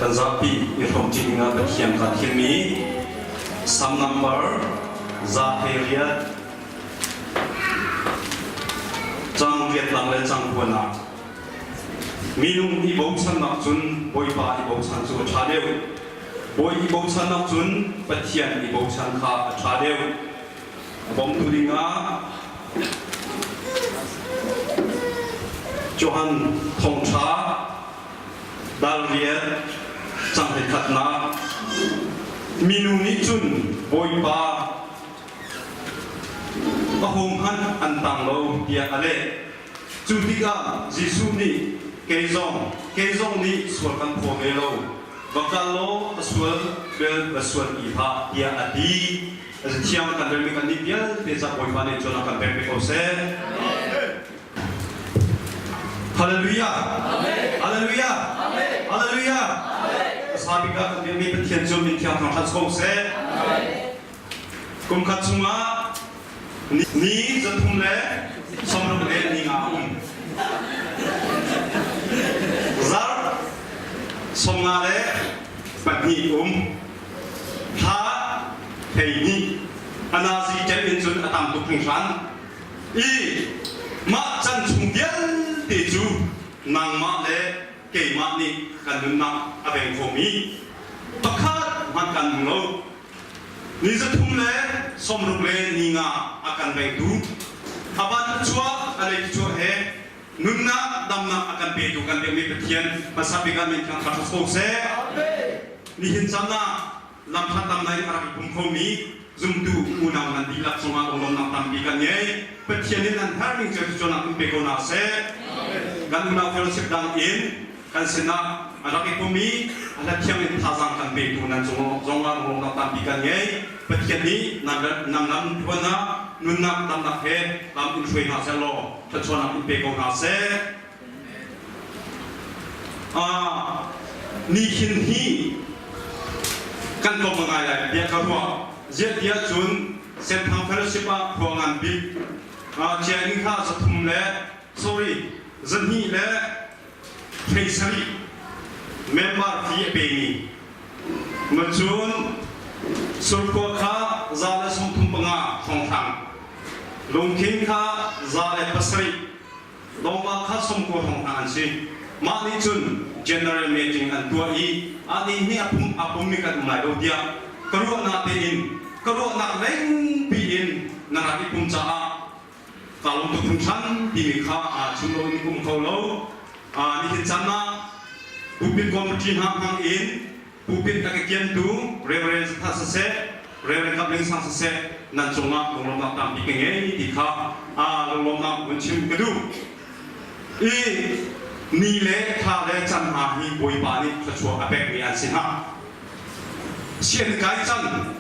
Kan zapi i hrawmṭi dingah Pathian kaa thimmi Salm number 108 cang riatlang le cang kuanak Minung i bochannak cun Bawipa i bochan cu a ṭha deuh. Bawi i bochannak cun Pathian i bochan kha a ṭha deuh. A bawmtu dingah Johan Thawngṭha dal riat cang hleikhatnak Minu nih cun Bawipa a hung hmanh an tang lo tiah a leh. Cu tikah Jesuh nih kei zong kei zong nih sual kan phaw ve lo, va kal law a sual bel va sual ti hlah tiah a ti. A thiang kan relmi kan nih vialte ca Bawipa nih cun a kan pek ve ko seh. Hallelujah! Hallelujah! Hallelujah! Hmasa bik ah kan biakmi Pathian cu min thiang thangṭhat ko seh. Kum khat chungah ni 365 a um. Zarh 52 um. Thla 12. A nazi ṭem in cun a tam tuk hringhran. I mah can chung vialte cu nangmah le keimah nih kan nunnak a veng khomi pakhat hmanh kan hmu lo. Ni 365 a kan vengtu, a van chuah a lei chuah he nunnak damnak a kan petu kan biakmi Pathian hmasa bik ah min thiang thar ko seh. Nihin caan ah lamhlat lam in a rak i pum khomi zumtu unau nan dihlak cungah lunglawmhnak tampi kan ngei. Pathian nih nan herhning cio cu in pe ko hna seh. Kan unau fellowship dang in kan sinah a rak i pum i a hla thiang in thazaang kan petu nan cung zongah lunglawmhnak tampi kan ngei. Pathian nih nan lam tluan ah nunnak damnak he lam in hruai hna seh law thluachuahnak in pe ko hna seh. Nihin hi kan tlawm ngai lai bia ka ruah. Ziah tiah cun Senthang Fellowship ah khua ngan bik Chia inn kha 300 le sorry 200 le 17 member fee a pemi macun surkhua kha 135 hrawnghrang lungkhin kha 107 dongva kha 90 hrawnghrang an si. Mah nih cun general meeting an tuah i anih nih a pum a pummi kan um lai lo tiah ka ruahnak tein ka ruahnak lengpi in na rak i pum caah Kaa lawm tuk hringhran timi kha aa chim lo in um kho lo. Nihin caan ah pulpit committee hna hmang in pulpit a ka kiantu Reverend Zatha siseh, Reverend Kap Ling Sang siseh nan cungah lunglawmhnak tampi ka ngei ti kha lunglawmhnak vun chim ka duh. I ni le thla le can hna hi Bawipa nih thluachuah a pekmi an si hna. Sian kai cang.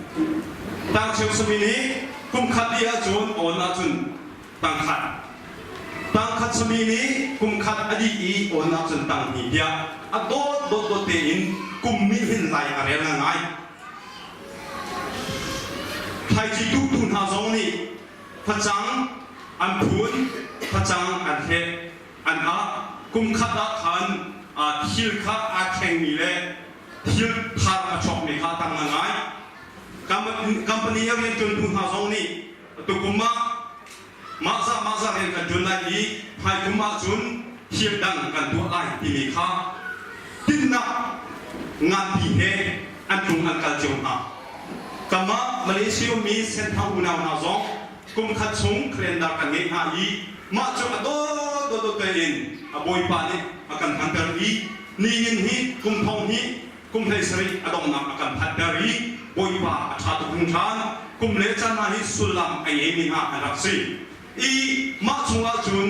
Tangcheu sami nih kum khat dih ahcun awn ahcun tangkhat. Tangkhat sami nih kum khat a dih i awn ahcun tanghnih tiah a dawt dawt dawt tein kum nih hin lai a rel ngai. Thlaici tuhtu hna zong nih facang an phun, facang an hleh, an ah. Kum khat ah khan thil kha aa thlengmi le thil thar a chuakmi kha a tam ngai. Company a rianṭuantu hna zong nih tukum ah mah zah mah zah rian kan ṭuan lai i hmaikum ahcun thil dang kan tuah lai timi kha tinhnak nganpi he an tlung an kal cio hna. Kanmah Malaysia ummi Senthang unau hna zong kum khat chung calendar kan ngeih hna i mah cu a dawt dawt tein a Bawipa nih a kan hmanter i Nihin hi kum thong hnih kum 17 a donghnak a kan phanhter i Bawipa a ṭha tuk hringhran. Kum le caan hna hi sullam a ngeimi hna an rak si. I mah chungah cun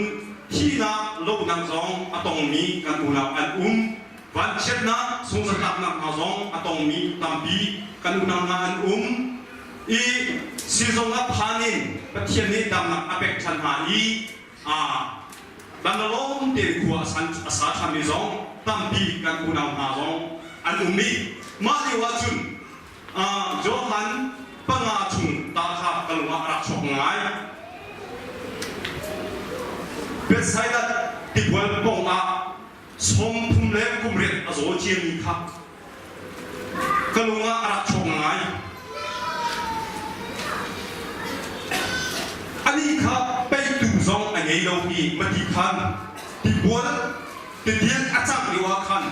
thihnak lohnak zong a tongmi kan unau an um. Vanchiatnak sungzatlaknak hna zong a tongmi tampi kan unau hna an um. I sizung ah phan in Pathian nih damnak a pek ṭhan hna i Bangalore tein khua a sa ṭhanmi zong tampi kan unau hna zong an um i mah lio ahcun Johan panga chung ta kha ka lung ah a rak chuak ngai. Bethsaida tibual pawng ah 38 a zaw ciami kha. Ka lung ah a rak chuak ngai. Anih kha peihtu zong a ngei lo i mati khan tibual tidil a cangh lio ah khan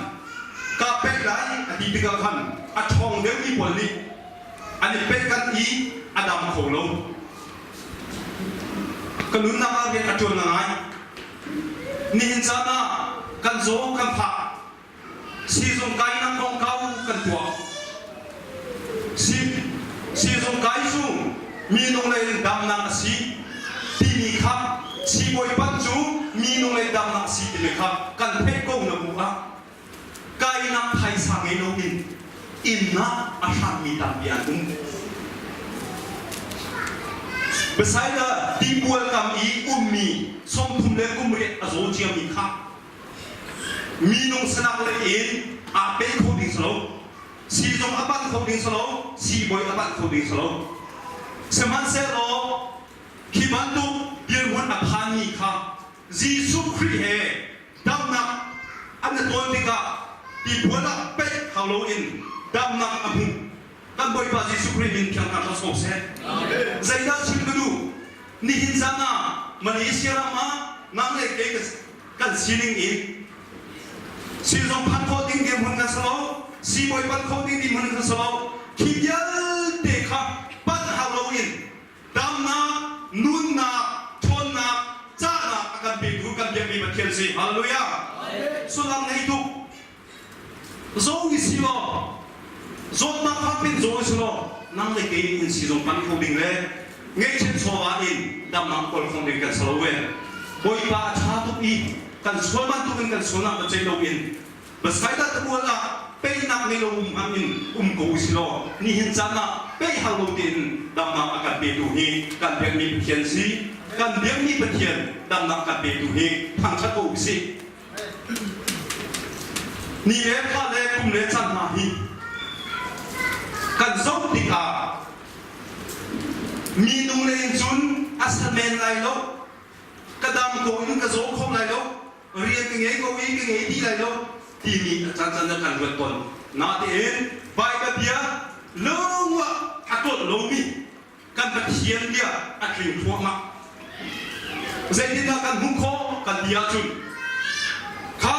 ka peih lai a ti tikah khan a ṭhawng deuhmi pawl nih an i pehkanh i a dam kho lo. Ka nunnak ah rian a ṭuan ngai. Nihin caan ah kan zaw kan phak. Siizung kainak kongkau kan tuah. Siizung kai cu minung lei in damnak a si timi kha siibawi panh cu minung lei damnak a si timi kha kan theih ko na bu ah kainak phaisa ngei loin inn ah a hrangmi tampi an um. Bethsaida tibual kam i ummi 30 le kum riat a zaw ciami kha Minung sanak lei in aa pe kho ding si lo. Siizung a panh kho ding si lo. Siibawi a panh kho ding si lo. Sihmanhsehlaw khi bantuk dirhmun a phanmi kha Jesuh Khrih he damnak an i tawn tikah tibual ah peih hau loin damnak a hmuh. Kan Bawipa Jesuh Khrih min thiang hna hlah sawm seh. Zeidah chim ka duh? Nihin zan ah Malaysia ram ah nang le kei kan sining in siizung phan khawh ding dirhmun kan si lo, siibawi panh khawh ding dirhmun kan si lo. Khi vialte kha panh hau loin damnak, nunnak, ṭhawnnak, cahnak a kan petu kan biakmi Pathian si. Hallelujah! Sullam ngei tuk. Zaw i si law, zawtnak fak in zaw i si law, nang le kei in siizung panh kho ding le ngeihchiat chawva in damnak kawl kho ding kan si lo ve. Bawipa a ṭha tuk i kan sual bantukin kan sualnak va ceih loin Bethsaida tabual ah peihnak ngei lo um hmanh in um ko u si law nihin caan ah peih hau lo tein damnak a kan petu hi kan biakmi Pathian si. Kan biakmi Pathian damnak kan petu hi thangṭhat ko u sih. Ni le thla le kum le caan hna hi kan zoh tikah minung lei in cun a sa men lai lo, ka dam ko in ka zaw kho lai lo, rian ka ngei ko i ka ngei dih lai lo timi a caancaan ah kan ruat tawn. Natein Baibal bia lungah a tlolh lomi kan Pathian bia a tling thluahmah. Zeitindah kan hmuh khawh kan ti ahcun kha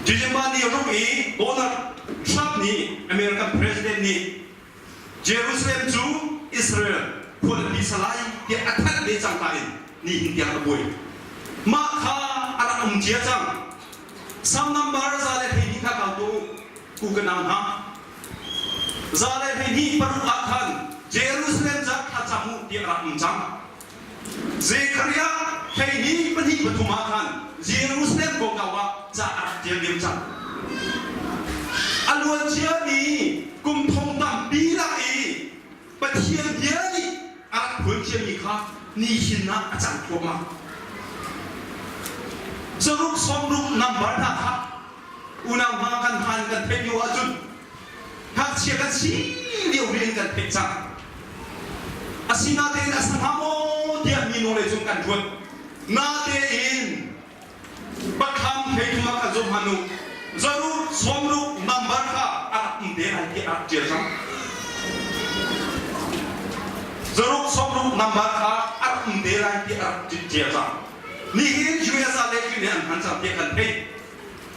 December ni ruk i Donald Trump nih American President nih Jerusalem cu Israel khualipi salai tiah a thanh ve cangka in nihin tiang a buai. Mah kha a rak um cia cang. Sam number 112 kha kau tu u ka nau hna. 126 ah khan Jerusalem ca thlacam u tiah a rak um cang. Zekhariah 12 23 ah khan Jerusalem kongkau ah ca a rak ṭial lio cang. A luanciami kum thong tampi lak i Pathian bia nih a rak phuan thiammi kha nihin ah a cang thluahmah. Zaruk sawmruk nambar hna kha unau hna kan hmaan kan theih lio ahcun ngakchia kan si lio rian kan theih cang. Asinain a sa hnga maw tiah mino lei cung kan ruat. Natein Pathlam thei thum ah khan zoh hmanh u. Zaruk sawmruk nambar kha a rak um te lai tiah a rak ṭial cang. Zaruk sawmruk nambar kha a rak um te lai tiah a rak ṭial cang. Nihin US ah le nih an hman cang tiah kan theih.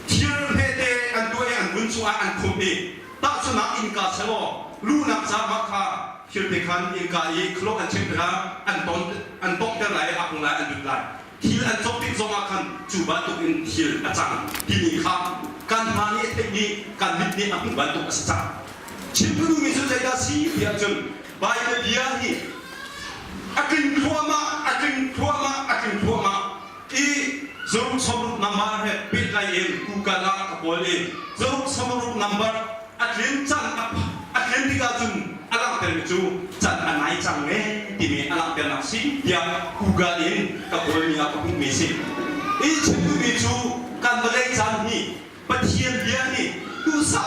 Thir hmete an tuah i an vun chungah an khumh i tahchunak innka selaw luhnak ca mah kha thirte khan innka i khlawh an chim tikah an ton an tonghter lai i a hung lai an lut lai. Thil an cawk tik zongah khan cu bantuk in thil a cang timi kha kan hna nih a theih i kan mit nih a hmuh bantuk a si cang. Chim ka duhmi cu zeidah si tiah cun Baibal bia hi a tling thluahmah, a tling thluahmah, a tling thluahmah i zaruk sawmruk number he pehtlai in Google ah ka kawl i zaruk sawmruk number a tlin cang a tlin tikah cun a langhtermi cu can a nai cang e timi a langhternak si tiah Google in ka kawlmi ah ka hmuhmi si. I chim duhmi cu kan vawlei caan hi Pathian bia hi duhsah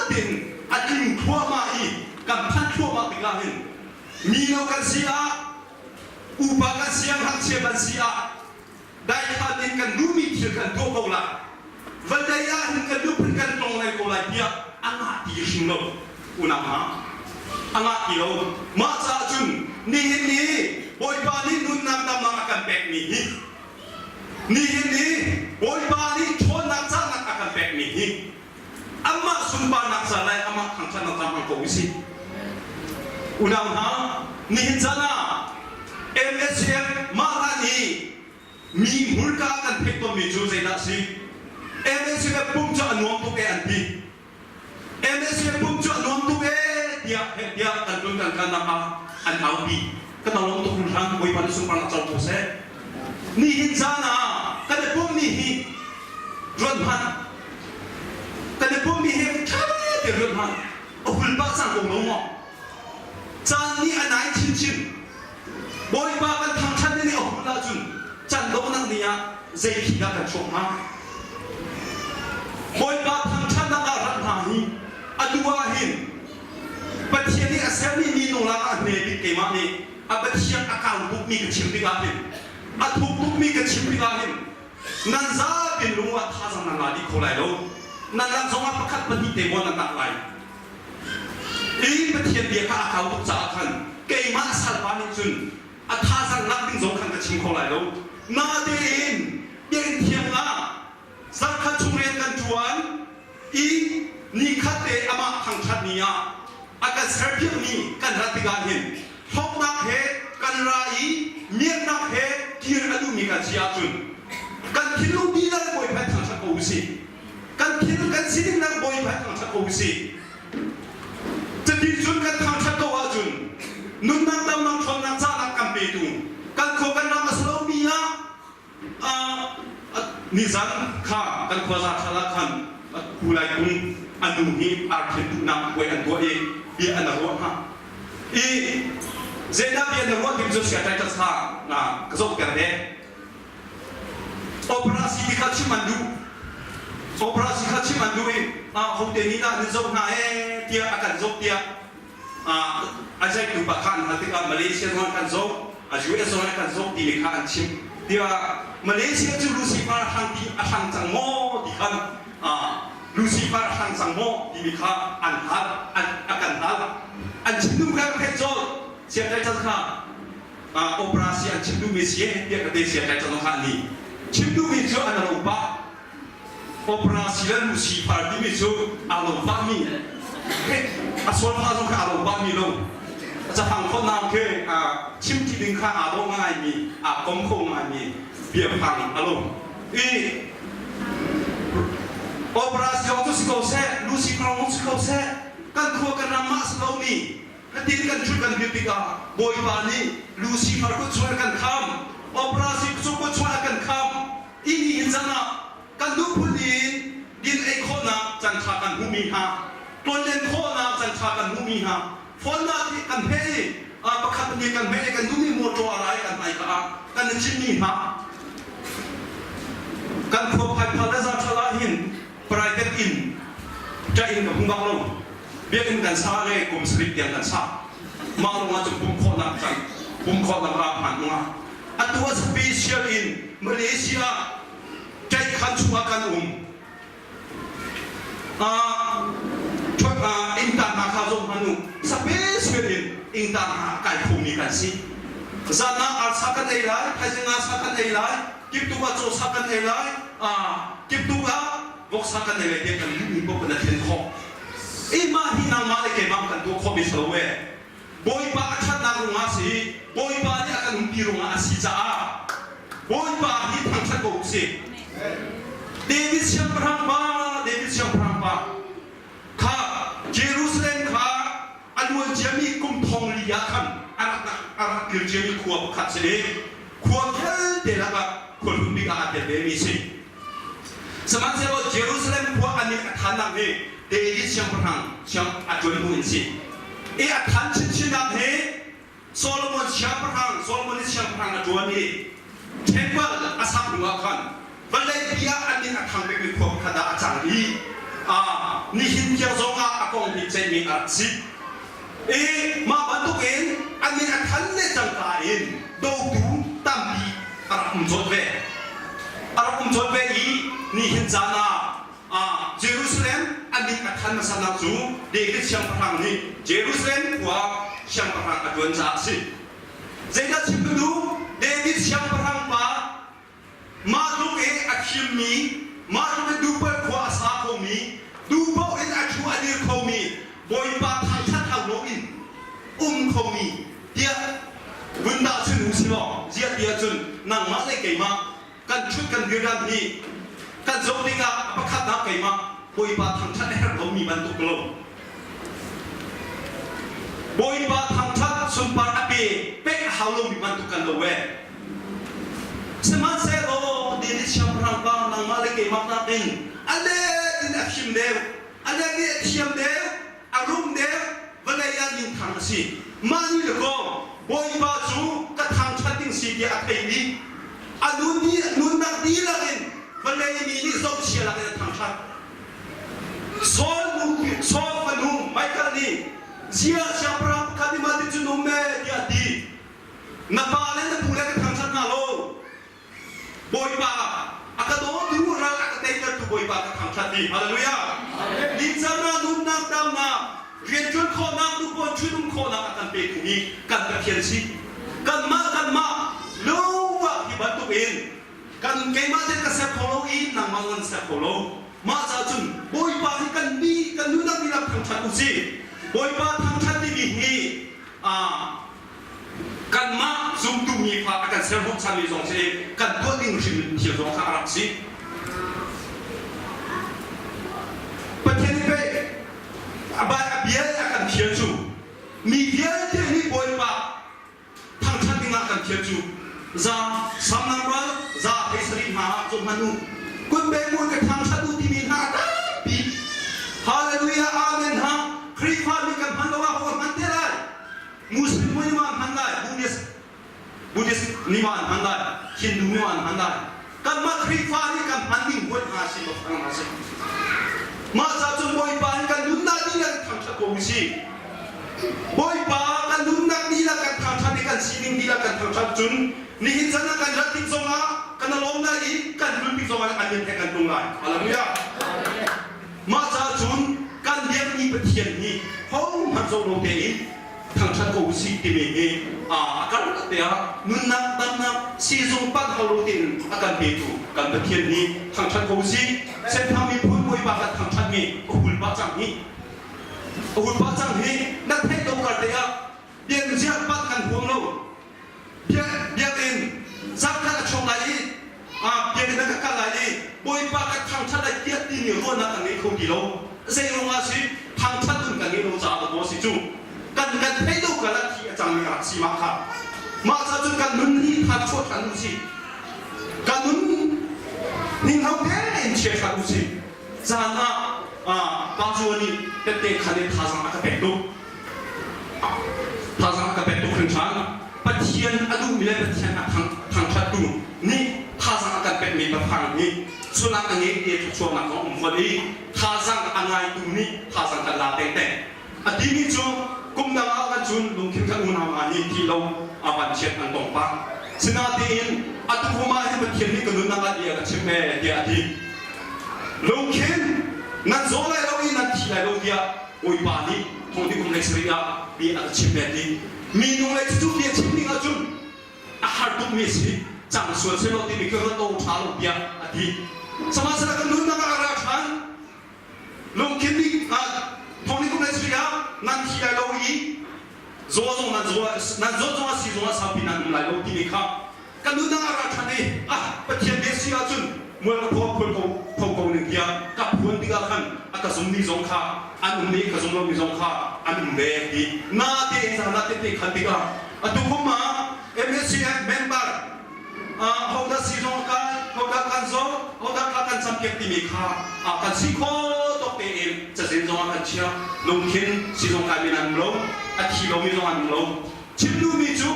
tein a tling thluahmah i kan phanh thluahmah tikah hin mino kan si ah upa kan si ah ngakchia kan si ah daithlan in kan duhmi thil kan tuah ko lai. Vawlei ah hin kan nuphun kan tlong lai ko lai tiah a ngah ti hrim lo. Unau hna, a ngah ti lo. Mah caah cun nihin ni Bawipa nih nunnak damnak a kan pekmi hi nihin ni Bawipa nih ṭhawnnak cahnak a kan pekmi hi amah sunparnak ca le amah thangṭhatnak ca hmang ko usih. Unau hna, nihin caan ah MSF mah hlan i mi hmurka kan theih tawnmi cu zeidah a si? MSF pum cu a nuam tuk e an ti. MSF pum cu a nuam tuk e tiah heh tiah kan tlun kan kalnak ah an aupi. Kan lawm tuk hringhran Bawipa nih sunparnak co ko seh. Nihin caan ah kan i pummi hi ruat hmanh. Kan i pummi hi ṭha te ruat hmanh. A hul pah cang ko lo maw? Caan nih a nai chinchin. Bawipa kan thangṭhat ni nih a hul ahcun can dawhnak ni ah zei phi dah kan chuak hnga? Bawipa thangṭhatnak ah rat hna hi atu ah hin Pathian nih a sermi minung lakah a hme bik keimah nih a Pathian a kau tukmi ka chim tikah hin a thuk tukmi ka chim tikah hin nan zapi lung ah thazaang nan la dih kho lai lo. Nan lak zongah pakhat pahnih te maw nan lak lai. I Pathian bia kha a kau tuk caah khan keimah salpa nih cun a thazaang lak ding zong khan ka chim kho lai lo. Natein biakinn thiang ah zarhkhat chung rian kan ṭuan i nikhat te amah thangṭhat ni ah a kan serpiakmi kan rat tikah hin hlawknak he kan ra i miaknak he kir a duhmi kan si ahcun kan thinlung dihlak Bawipa in thangṭhat ko usih. Kan thil kan sining nak Bawipa in thangṭhat ko usih. Cuti cun kan thangṭhat ko ahcun nunnak damnak ṭhawnnak cahnak kan petu kan khua kan ram a si lomi ah nizan kha kan khuaza ṭhal ah khan Kulai kung a nu hi arthin duhnak puai an tuah i bia an ruah hna. I zeidah bia na ruah tim cu sia Titus kha na ka zohter ve. Operasi ti kha chim an duh. Operasi kha chim an duh i hote nih dah nan zoh hna ee tiah a kan zoh tiah a zaihtu pa kha an hal tikah Malaysia zong an kan zoh, US zong an kan zoh timi kha an chim. Tiah Malaysia cu Lucifer a hrang ti a hrang cang maw ti khan Lucifer a hrang cang maw timi kha an hal an a kan hal. An chim duh kha ka theih colh. Siangkai kha operasi an chim duhmi si tiah ka te sia kai cang kha ni chim duhmi cu an ro pah operasi le Lucifer timi cu aa lo pahmi a sual pha zong kha aa lo pahmi lo cafang khonnak khi chim ti ding kha aa dawh ngaimi aa kom kho ngaimi biafang a lo i operasi zong cu si ko seh Lucifer zong si ko seh kan khua kan ram ah si lomi Hitin kan ṭhut kan hngilh tikah Bawipa nih Lucifer kut chung a kan kham, Operasi kut chung a kan kham. I nihin zan ah kan duh phun in din ei khawhnak can ṭha kan hmuhmi hna, tlawnlen khawhnak can ṭha kan hmuhmi hna, phone ah kan hmeh i pakhat nih kan hmeh i kan duhmi motor a ra i kan hmai ah kan i cimmi hna. Kan khua phaipha le zaṭhal ah hin private inn ṭah inn ka hmu bak lo. Biakinn kan sa le kum sarih tiang kan sa. Mah lawng ah cun pumh khawhnak can pumh khawhnak ah hman hnga. Atu a special in Malaysia ṭaihkhan chungah kan um. Ingta hna kha zoh hmanh u. Special in ingta hna a kai khomi kan si. Zan ah arsa kan ei lai, thaizing arsa kan ei lai, kiptuk ah cawsa kan ei lai, kiptuk ah voksa kan ei lai tiah kan duhmi paoh kan thlen khawh. I mah hi nangmah le keimah kan tuah khawhmi si lo ee. Bawipa a ṭhatnak ruangah a si, Bawipa nih a kan umpi ruangah a si caah Bawipa hi thangṭhat ko usih. David siangpahrang pa, David siangpahrang pa kha Jerusalem kha a luan ciami kum thong li ah khan a rak a rak kir ciami khua pakhat si i khua vialte lakah khua hlun bik ah aa tel vemi si. Sihmanhsehlaw Jerusalem khua an nih a thannak hi David siangpahrang siang a ṭuan hnu in si. I a than chinchinnak hi Solomon siangpahrang Solomon nih siangpahrang a ṭuan i temple a sak hnu ah khan vawleipi ah an min a thang bikmi khua pakhat ah a cang i nihin tiang zong ah a kong hi ceihmi a rak si. I mah bantukin a min a than le cangka in dotu tampi a rak um colh ve. A rak um colh ve i nihin caan ah Jerusalem a min. min a than hmasatnak cu David siangpahrang nih Jerusalem khua siangpahrang a ṭuan caah a si. Zeidah chim ka duh? David siangpahrang pa mah tluk i a thimmi, mah tluk i dupal khua a sa khomi, duhpaoh in a ṭhu a dir khomi, Bawipa thangṭhat hau loin um khomi tiah vun tahchun u si law, ziah ti ahcun nangmah le keimah kan ṭhut kan dir dan hi kan zoh tikah a pakhatnak keimah Bawipa thangṭhat a herh lomi bantuk ka lo. Bawipa thangṭhat sunpar a pe pek a hau lomi bantuk kan lo ee. Sihmanhsehlaw David siangpahrang pa nangmah le keimah nakin a let in a fim deuh, a let i a thiam deuh, a rum deuh, vawlei ah minthang a si. Mah nih le kaw Bawipa cu ka thangṭhat ding si tiah a thei i a nun nunnak dihlak in vawlei mi nih zohchia lakin a thangṭhat. Saul nu Saul fanu Michael nih ziah siangpahrang pakhat nih mah ti cun um ee tiah a ti. Na pa le na pu le ka thangṭhat hna lo. Bawipa a ka dawtu ral a ka teitertu Bawipa ka thangṭhat ti. Hallelujah. Nincang ah nunnak damnak rianṭuan khawhnak nupawn ṭhut-um khawhnak a kan petu hi kan Pathian si. Kanmah kanmah lungah hi bantuk in kan keimah te ka ser kho lo i nangmah nan ser kho lo. Mah ca cun Bawipa hi kan ni kan nunnak dihlak thangṭhat u sih. Bawipa thangṭhat timi hi ah kanmah zumtu mi fa a kan ser hnawhchanmi zong si kan tuah ding hrim thil zong kha a rak si. Pathian nih pei a bia a kan thial cu mi vialte nih Bawipa thangṭhat dingah kan thial cu za samnang rual za hei sarih hna ah zum hmanh u kut pe mun ka thangṭhat u timi hna a tampi Hallelujah Amen ha Khrihfa mi kan hman lo ah ho hman te lai Muslim nih ma an hman lai, Buddhist Buddhist nih ma an hman lai, Hindu nih ma an hman lai. Kanmah Khrihfa nih kan hman ding huat hna si ma hna si. Mah ca cun Bawipa in kan nunnak dihlak in thangṭhat ko u sih. Bawipa kan nunnak dihlak kan thangṭhat i kan sining dihlak kan thangṭhat cun nihin chan ah kan rat tik zongah kan lawm lai i kan tlun tik zongah an min he kan tlung lai. Hallelujah. Mah ca cun kan biakmi Pathian hi hohmanh zoh lo tein thangṭhat ko usih timi hi a karlak te ah nunnak damnak siizung panh hau lo tein a kan petu kan Pathian hi thangṭhat ko usih. Senthang miphun Bawipa kan thangṭhatmi a hul pah cang hi a hul pah cang hi na theih lo kar te ah biakziah panh kan huam lo. Biakinn zarkhat a chuak lai i biakinn ah ka kal lai i Bawipa ka thangṭhat lai tiah timi ruahnak kan ngei kho ti lo. Zei ruangah si thangṭhat nun kan ngeih lo caah dawh a si cu. Kan kan theih lo kal ah thi a cangmi a rak si mah kha. Mah ca cun kan nun hi thanchuah ṭhan u sih. Kan nun hninghno tein chia ṭhan u sih. Zan ah Pa Zua nih tette khan in thazaang a ka pek tuk. Thazaang a ka pek tuk hringhran. Pathian a duhmi le Pathian a thangṭhattu nih thazaang a kan pekmi biafang hi sullam a ngei ti thluachuahnak zong um fawn i thazaang a ngaitu nih thazaang kan la tengteng. A timi cu kum dang ah kan cun lungthin kan unau hna nih thi lo a van chiat an tong pah. Sinain atu kum ah hin Pathian nih ka nunnak ah bia ka chim ee tiah a ti. Lungkhin nan zaw lai lo i nan thi lai lo tiah Bawipa nih thawngdik kum lei sarih ah bia a ka chim ee ti. Minung lei cucu bia chim ding ahcun a har tukmi a si. Cang sual sehlaw timi khi ruat awk ṭha lo tiah a ti. Sihmanhsehlaw kan nunnak ah a ra ṭhan. Lungkhin nih thawngdik kum lei sarih ah nan thi lai lo i zaw zong nan zaw nan zawt zong ah si zong ah saupi nan um lai lo timi kha kan nunnak ah ra ṭhan i ah Pathian bia si ahcun mual ka pho phuan ko pho ko ning tiah ka phuan tikah khan a ka zummi zong kha an um i ka zum lomi zong kha an um ve ti na tein zan ah tete khan tikah atu kum ah MSCF member hodah si zong kai hodah kan zo hodah kha kan campiak timi kha kan si kho tok tein cazin zong ah kan chia lungthin si zong kai men an um lo a thi lomi zong an um lo Chim duhmi cu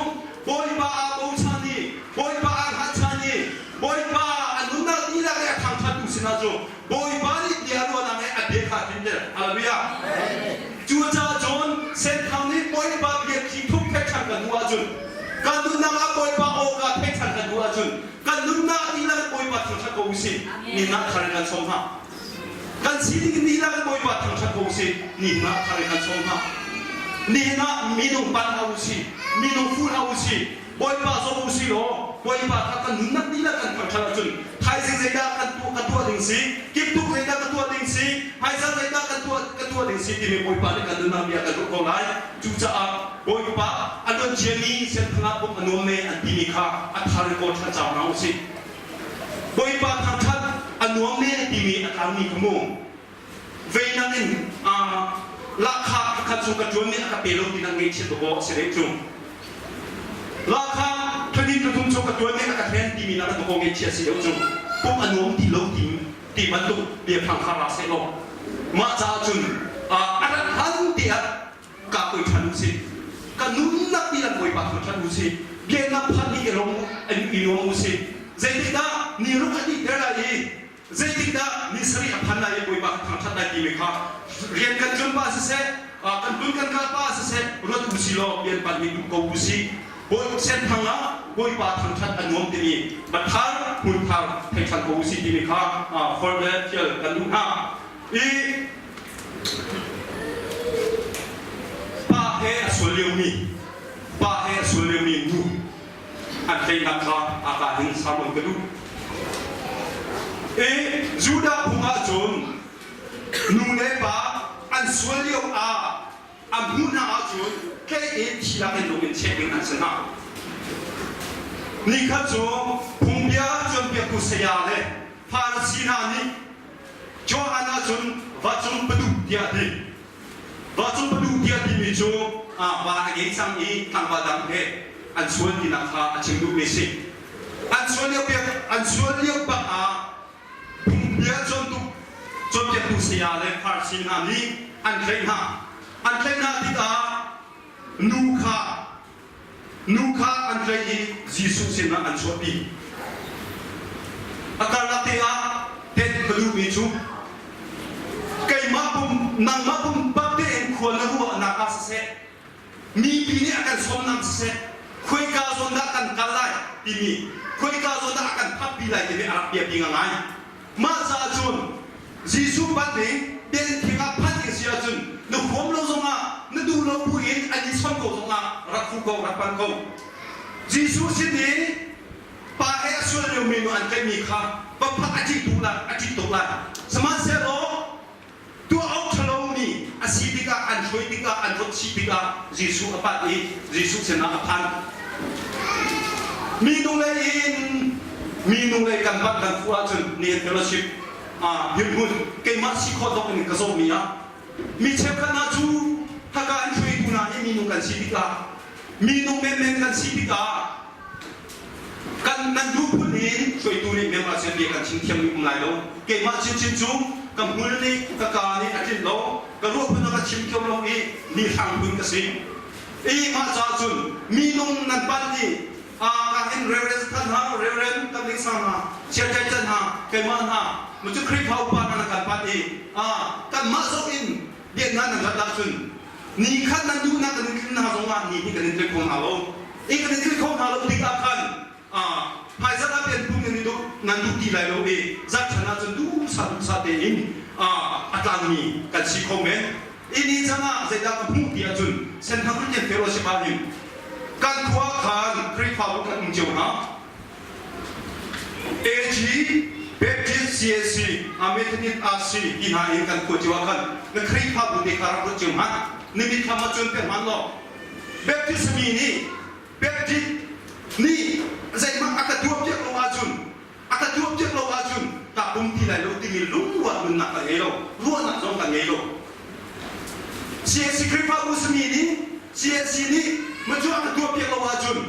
Bawipa aa bochan i Bawipa aa hngatchan i Bawipa a nunnak dihlak le a thangṭhattu sinah cu Bawipa nih bia ruahnak he a bia kha a tlinter. Hallelujah. Cucaah cun Senthang nih Bawipa bia khi thuk theih ṭhan kan duh ahcun kan nunnak ah Bawipa awka theih ṭhan kan duh ahcun kan nunnak dihlak in Bawipa thangṭhat ko usih. Nunnak thar in kan sawm hna. Kan sining in nihin ah kan Bawipa thangṭhat ko usih. Nihin ah thar in kan sawm hna. Nihin ah minung pan hlah usih, minung fuh hlah usih, Bawipa zong usih law Bawipa kha kan nunnak dihlak kan thangṭhat ahcun thaizing zeidah kan tuah ka tuah ding si, kiptuk zeidah ka tuah ding si, hmaizarh zeidah kan tuah ka tuah ding si timi Bawipa nih kan nunnak bia kan ruah ko lai. Cucaah Bawipa a luan ciami senthang ah pumh a nuam e an timi kha a thar in kawl ṭhan cang hna usih. Bawipa thangṭhat a nuam e timi a tlangmi kha mu veinak in lahkhah pakhat cu ka ṭuan nih a ka pe lo ti nak ngaihchiat dawh aw a si reh cu. Lahkhah thladin pathum cu ka ṭuan nih a ka hlen timi nak dawh aw ngaihchiat si deuh cu. Pum a nuam ti lo ti ti bantuk biafang kha ra seh law mah caah cun a rat hlan te ah ka koi ṭhan u sih. Ka nunnak tilang Bawipa thangṭhat u sih. Biaknak phan hi i lawm i nuam u sih. Zeitikdah ni ruk a dihter lai i zeitikdah ni sarih a phan lai i Bawipa ka thangṭhat lai timi kha rian kan ṭuan pah siseh, kan tlun kan kal pah siseh, ruat u sih law rian pan hi duh ko u sih. Bawi senthang ah Bawipa thangṭhat a nuam timi bathar hmunthar thei ṭhan ko u sih timi kha forh le thial kan duh hna. I pa he a sual liomi pa he a sual liomi nu an tleinak kha a ka hin sermon ka duh. I Judah phung ahcun nu le pa an sual lio ah a hmuh hna ahcun tlei in thi lak in lung in cheh ding an si hna. Nikhat cu phungbia cawnpiaktu saya le Farasi hna nih Johan ahcun vacung paduh tiah a ti. Vacung paduh tiah timi cu va a ngei cang i tlangval dang he an sual tinak kha a chim duhmi a si. An sual lio an sual lio bak ah phungbia cawntuk cawnpiaktu saya le Farasi hna nih an tlaih hna. An tlaih hna tikah nu kha Nu kha an tlaih i Jesuh sinah an chuahpi. A karlak te ah tet ka duhmi cu keimah pum nangmah pumpak tein khua na ruahnak ah siseh, mipi nih a kan sawmnak siseh, khuaika zawn dah kan kal lai timi, khuaika zawn dah a kan phakpi lai timi a rak biapi ngai. Mah caah cun Jesuh panh ding biakinn ah phanh ding si ahcun na huam lo zongah na duh lo buin an i chon ko zongah rak fuh ko rak panh ko. Jesuh sin i pa he a sual liomi nu an tlaihmi kha va phak a ṭih tuk lai a ṭih tuk lai. Sihmanhsehlaw tuah awk ṭhalomi a si tikah an hruai tikah an rawt chih tikah Jesuh a panh i Jesuh sinah a phan. Minung lei in minung lei kan panh kan fuh ahcun nihin fellowship ah dirhmun keimah si khawh tawk in ka zawhmi ah mi cheukhat hna cu haka an hruaitu hna hi minung kan si tikah minung menmen kan si tikah Kan nan duh phun in hruaitu nih member sin bia kan chim thiam um lai lo. Keimah chinchin cu ka hmul nih ka kaa nih a tlinh lo, ka ruah phun a ka chim thiam lo i mi hrang phun ka si. I mah caah cun minung nan panh i a ka hin Reverend Than hna, Reverend Tam Ling Sang hna, Chia Ṭai Can hna, keimah hna, mu cu Khrihfa upa hna nan kan panh i a kanmah zong in biaknak nan rat ahcun ni khat nan duhnak kan in tlin hna zongah ni hi kan in tlin kho hna lo. I kan in tlin kho hna lo tikah khan hmaizarh ah pian pum nan i duh nan duh ti lai lo i zarhchan ahcun duhsah duhsah tein a tlangmi kan si kho men. I ni cang ah zeidah ka hmuh ti ahcun Senthang Christian Fellowship ah hin kan khua khan Khrihfabu kan um cio hna. AG, Baptist, CAC, Methodist, RC ti hna in kan khua cio ah khan na Khrihfabu te kha rak ruat cio hmanh. Na mitthlam ah cuan piak hmanh law Baptist mi nih Baptist nih zeihmanh a ka tuahpiak lo ahcun a ka tuahpiak lo ahcun ka pum ti lai lo timi lungruat nunnak ka ngei lo ruahnak zong ka ngei lo CAC Khrihfabu simi nih CAC nih macu a ka tuahpiak lo ahcun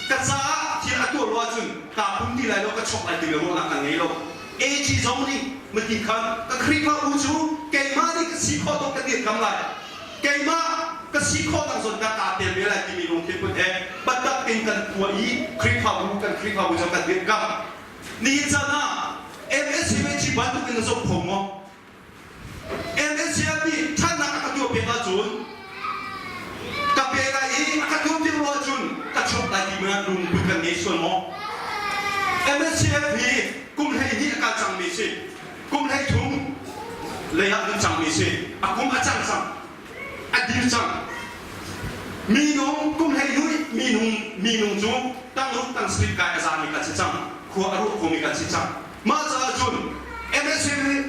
ka caah thil a tuah lo ahcun kaa pum ti lai lo ka chok lai timi ruahnak ka ngei lo AG zong nih mati khan ka Khrihfabu cu keimah nih ka si khawh tawk ka dirkam lai keimah ka si khawhnak zawn ka kaa tel ve lai timi lungthin put he biatak in kan tuah i Khrihfabu kan Khrihfabu cu kan dirhkamh nihin caan ah MSCH bantuk in na zoh kho maw MSCF nih ṭhatnak a ka tuahpiak ahcun ka pe lai i a ka tuahpiak lo ahcun ka chuak lai ti hmanh lungput kan ngei sual maw? MSCF hi kum 12 a kal cangmi si. Kum 13. lei ah an cangmi si. A kum a cang cang. A dir cang. Minung kum 12 minung minung cu tangruk tang sarih kai a zami kan si cang. Khua a ruah khomi kan si cang. Mah caah cun MSM nih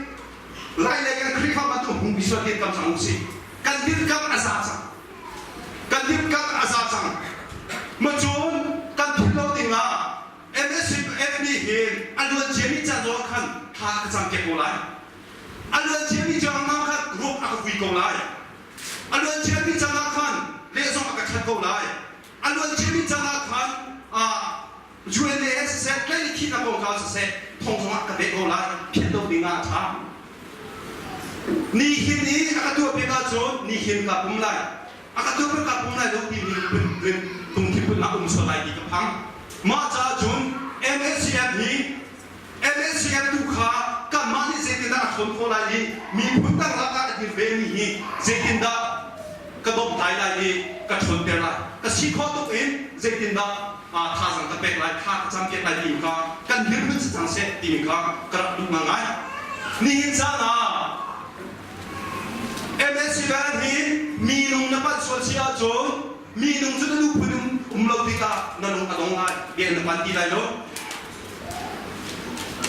Lai lei kan Khrihfa bantuk hung bi sual dirkam cang usih. Kan dirkam a za cang. Kan dirkam a za cang. Macun kan philh lo ding ah MSF nih hin a luan ciami ca zong khan thla ka cam piak ko lai. A luan ciami ca ah khan ruak a ka vui ko lai. A luan ciami caan ah khan leh zong a ka that ko lai. A luan ciami caan ah khan UNA siseh, tlaih thihnak kongkau siseh, thong zongah ka beh ko lai, phiat lo ding ah a ṭha. Nihin i a ka tuahpiak ahcun nihin ka pum lai. A ka tuahpiak ka pum lai lo timi lungthin putnak um sual lai ti ka phang. Mah caah cun MSCF hi MSCF tu kha kanmah nih zeitindah a ṭhawn khawh lai i miphun dang lakah a dir vemi hi zeitindah ka domhtlai lai i ka ṭhawnter lai. Ka si khawh tuk in zeitindah thazaang ka pek lai, thla ka campiak lai timi kha kan dirhmun si cang seh timi kha ka rak duh ngangai. Nihin caan ah MSC band hi minung na panh sual si ahcun minung cu na nuphun um lo tikah na lung a dong lai, bia na pan ti lai lo.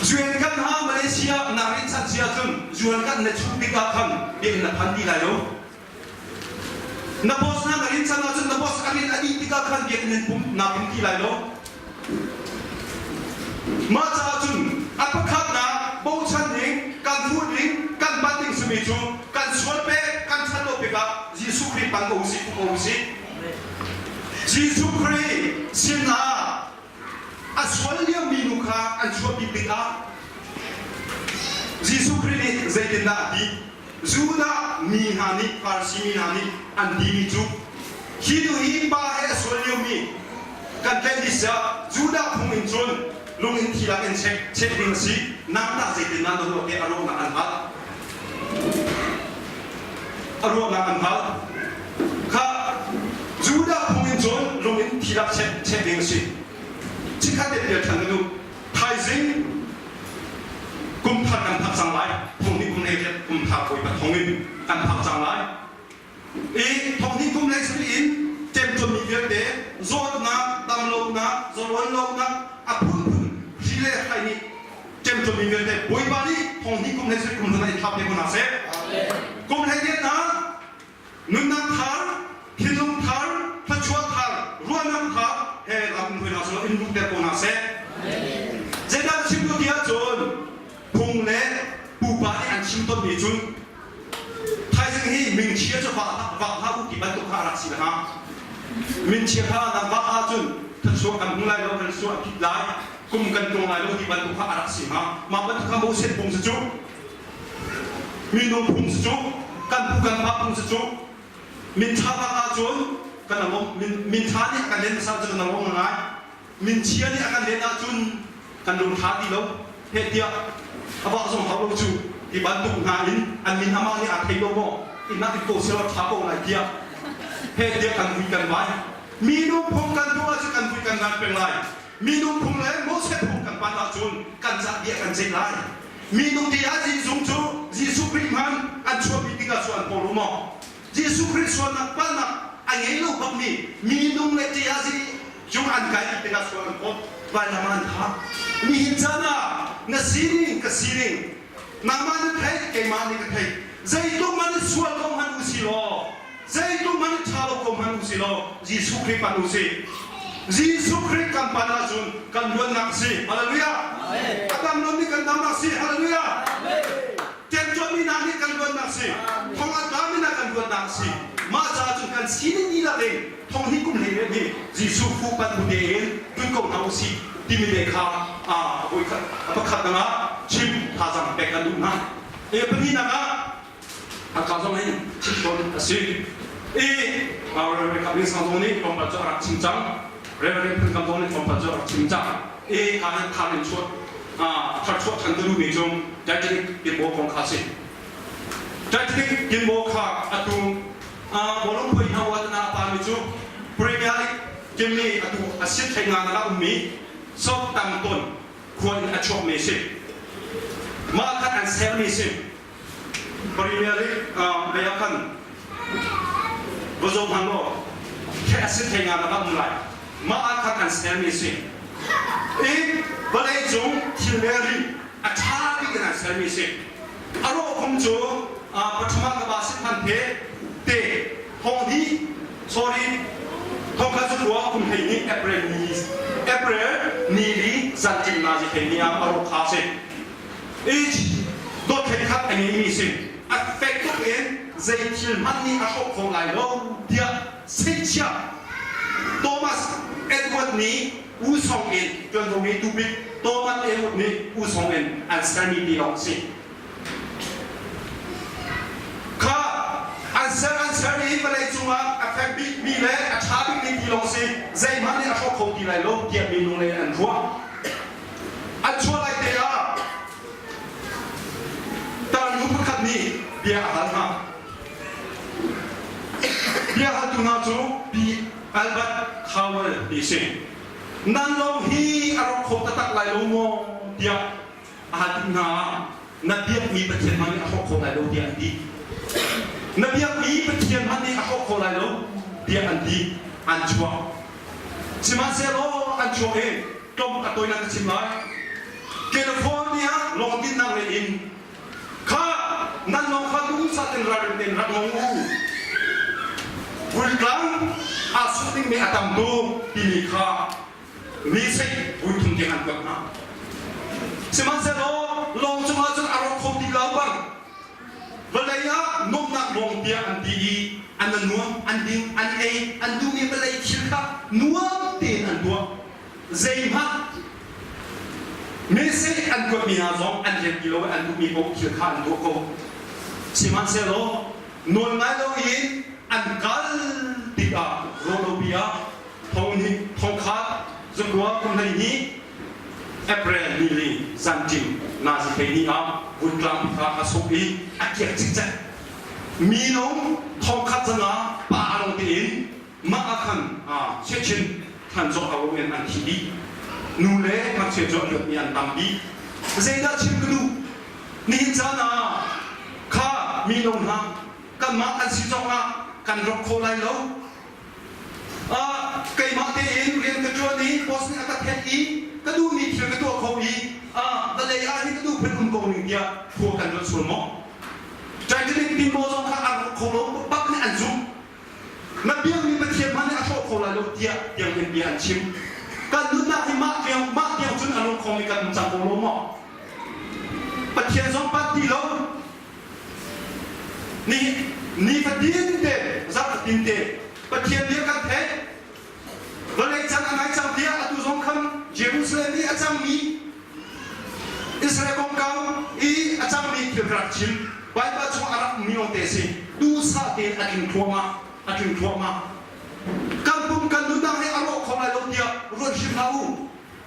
Zuan kan ha Malaysia na rin chan si ahcun zuan kan na chuh tikah khan bia na phan ti lai lo. Na boss hna na rin chan ahcun na boss a rin a dih tikah khan biakinn in pum naa pum ti lai lo. Mah caah cun a pakhatnak bochan ding, kan fuh ding, kan pan ding simi cu kan sual pek, kan ṭhat lo tikah Jesuh Khrih pan ko usih, fuh ko usih. Jesuh Khrih sinah a sual liomi nu kha an chuahpi tikah Jesuh Khrih nih zeitindah a ti? Judah mi hna nih Farasi mi hna nih an timi cu hi nu hi pa he a sual liomi kan tlaih ni siah Judah phung in cun lung in thi lak in chek chek ding a si nang tah zeitindah na ruah tiah a ruahnak an hal a ruahnak an hal kha Judah phung in cun lung in thi lak chek chek ding a si chikkhat te pial ṭhan ka duh Thaizing kum thar kan phak cang lai. Thong hnih kum le kum thar bawipa thong in kan phak cang lai. I thong hnih kum le sarih in ṭemṭuanmi vialte zawtnak, damlonak, zawlawn lonak a phunphun hri le hrai nih ṭemṭuanmi vialte Bawipa nih thong hnih kum le sarih kum hna i thlap te ko hna seh. Kum hlei hna Nunnak thar, thinlung thar, thluachuah thar, ruahnak thar he lam in hruai hna seh in luhter ko hna seh. Zeidah chim tu ti ahcun phung le pupa nih an chim tonmi cun thaizing hi mingchia cu vak vak hlah u ti bantuk kha a rak si hnga. Minchia kha nan vak ahcun thluachuah kan hmu lai lo, kan suah a phit lai, kum kan tlung lai lo ti bantuk kha a rak si hnga. Mah bantuk kha Moses phung cu cu Minung phung si cu kan pu kan pa phung si cu min ṭha bak ahcun kan alawm min ṭha nih a kan len hmasa cu kan alawm ngai min chia nih a kan len ahcun kan lung ṭha ti lo heh tiah a vah zong hau lo cu ti bantuk hna in an min amah nih aa thei lo maw innak in ko selaw ṭha ko lai tiah heh tiah kan vui kan vai minung phung kan duh ahcun kan vui kan ngan peng lai minung phung le Moses phung kan pan ahcun kan cah bia kan ceih lai Minung ti ah Jesuh cu Jesuh Khrih hman an chuahpi tikah cu an pawl u maw? Jesuh Khrih sualnak palhnak a ngei lo bakmi minung le ṭe ah cung an kai tikah sual an phawt vailam ah an thah. Nihin caan ah na sining ka sining nangmah na theih keimah nih ka theih zeitluk man sual ko hmanh u si law zeitluk hmanh ṭha lo ko hmanh u si law Jesuh Khrih pan u sih. Jesuh Khrih kan pan ahcun kan luatnak a si. Hallelujah. A dam lomi kan damnak si. Hallelujah. Ṭemṭuanmi hna nih kan luatnak si. Thong a tlami hna kan luatnak si. Mah caah cun kan sining dihlak in thong hi kum hlei hi Jesuh fu pan bu tein tun ko hna u sih timi te kha a voikhat a pakhat dang ah chim thazaang pek kan duh hna. E pahnihnak ah Hakha zong hin chim tawn a si. I Reverend Kap Ling Sang zong nih tlawmpal cu a rak chim cang. Reverend Phun Kam zong nih tlawmpal cu a rak chim cang. I kha hin thar in chuah thar chuah than ka duhmi cu Titanic tinbaw kong kha a si. Titanic tinbaw kha atu bawlung phui hna uatana a pami cu Premier League team nih atu a sit hlei nga nak ah ummi Southampton khua in a chuakmi a si. Mah khan an sermi a si. Premier League lei ah khan va zoh hmanh law theh a si thei nga na um lai. Mah ah khan an sermi a si. I vawlei cung thil le ri a ṭha bik in an sermi a si. A rawh kum cu pathum ah ka ba sin hman phe te thong hnih sorry thongkhat cu khua kum 12 April ni April ni li zanṭim nazi thei ni ah a rawh kha a si. Each dot khat a ngeimi si. A fek tuk in zei thil hmanh nih a hrawh kho lai lo tiah seihchiah Thomas Edward nih U Song in ṭuanvo ngeitu bik Thomas Edward nih U Song in an sermi ti lawng a si. Kha an ser an ser i vawlei cungah a fek bikmi le a ṭha bikmi ti lawng si zeihmanh nih a hrawk kho ti lai lo tiah minung lei an ruah. An chuah lai te ah tarnu pakhat nih bia a hal hna. Bia haltu hna cu Pi Albert Howell ti si. Nan lawng hi a rawk kho taktak lai lo maw tiah a hal tik hna ah na biakmi Pathian hmanh nih a hrawk kho lai lo tiah an ti. Na biakmi Pathian hmanh nih a hrawk kho lai lo tiah an ti. An chuak. Sihmanhsehlaw an chuak i tlawm a tawinak ka chim lai. California lawngtinnak lei in kha nan lawng kha duhsah tein ralring tein rak ngong u. Vultlang aa suk dingmi a tam tuk timi kha mi sei vui thum tiang an kuat hna. Sihmanhsehlaw lawng cungah cun a rawk kho ti lo bang vawlei ah nuamhnak lawng tiah an ti i an nuam, an ding, an ei, an duhmi vawlei thil kha nuam tein an tuah. Zeihmanh message an kuatmi hna zong an rel ti lo i an duhmi paoh thil kha an tuah ko. Sihmanhsehlaw nawl ngai loin an kal tikah rawlopi ah thong thongkhat zakua kum 12 April ni li zanṭim nazi hlei ni ah vuntlang kha a suk i a kiak cikcek. Minung thongkhat zanga pa along tein mah ah khan chiachin thlan cawk lo in an thi dih. Nu le ngakchia cu a luatmi an tam dih. Zeidah chim ka duh? Nihin caan ah kha mino hna kanmah kan si zong ah kan rawk kho lai lo. Keimah tein rian ka ṭuan i boss nih a ka thenh i ka duhmi thil ka tuah kho i vawlei ah hin ka duh phun um ko ning tiah khua kan ruat sual maw? Titanic tinbaw zong kha an rawk kho lo bak nih an zumh. Na biakmi Pathian hmanh nih a hrawh kho lai lo tiah tiang in bia an chim. Kan nunnak hi mah tiang mah tiang cun a lungkhong i kan um cang ko lo maw? Pathian zong panh ti lo. Ni nifatin te zarhfatin te Pathian bia kan theih. Vawlei cang a ngai cang tiah atu zong khan Jerusalem i a cangmi Israel kongkau i a cangmi thil ka rak chim. Baibal chung a rak ummi lawngte a si. Duhsah tein a tling thluahmah, a tling thluahmah. Kan pum kan nunnak hi a rawh kho lai lo tiah ruat hrim hlah u.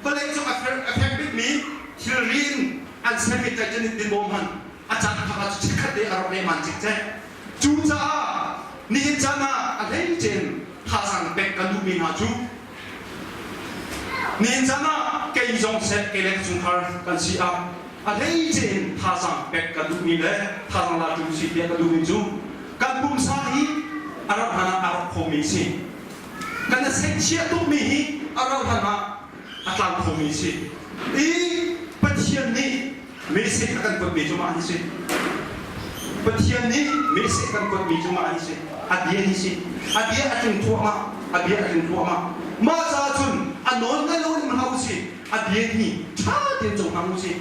Vawleicung a fer a fek bikmi thilri in an sermi Titanic tinbaw hmanh a caan phak ah chikkhat te a rawk lehman cikcek. Cucaah nihin caan ah a hleice in thazaang pek kan duhmi hna cu Nihin caan ah kei zong seh kei le ka chungkhar kan si ah a hleice in thazaang pek ka duhmi le thazaang latu si tiah ka duhmi cu kan pumsa hi a rak hlan ah a rak khomi si. Kan a seihchiah tukmi hi a rauh hlan ah a tlau khomi si. I Pathian nih message a kan kuatmi cu mah hi si. Pathian nih message kan kuatmi cu mah hi si. A bia hi si. A bia a tling thluahmah. A bia a tling thluahmah. Mah caah cun a nawl ngai lo in hlah u sih. A bia hi ṭha tein cohlang u sih.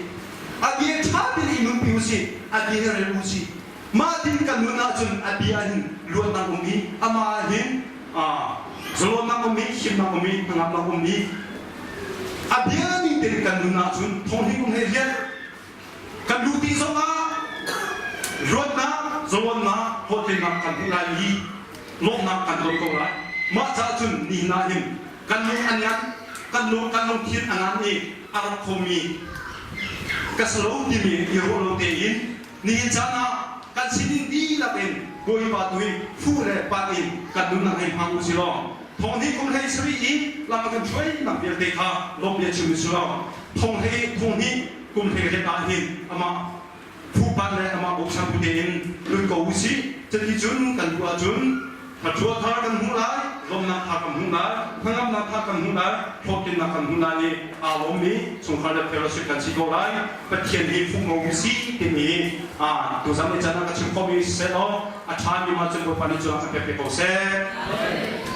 A bia ṭha tein i nunpi u sih. A bia hi rel u sih. Mah tin kan nun ahcun a bia hin luatnak um i amah ah hin zalawnnak um i himnak um i hnangamnak um i a bia ning tein kan nun ahcun thong hi kum he rian kan luh ti zongah luatnak zalawnnak hlawhtlinnak kan hmuh lai i lawmhnak kan ton ko lai. Mah caah cun nihin ah hin kan lung a ngan kan lung kan lungthin a ngan i a rak khomi ka si lo timi i ruah lo tein Nihin caan ah kan sining dihlak in Bawipa tu hi fuh le pat in kan nunnak hei hmang u si law thong hnih kum 17 i lam a kan hruainak vialte kha lawmh bia chim u si law thong hlei thong hnih kum 18 ah hin amah Phupat le amah bochan bu tein lut ko usih. Cuti cun kan duh ahcun thluachuah thar kan hmuh lai, lawmhnak thar kan hmuh lai, hnangamnak thar kan hmuh lai, hlawhtlinnak kan hmuh lai i aa lawmmi chungkhar le fellowship kan si ko lai. Pathian hi fuh ko usih timi tuzan ni caan ah ka chim khawhmi siseh law a ṭhami mah cun Bawipa nih cun a kan pek ve ko seh.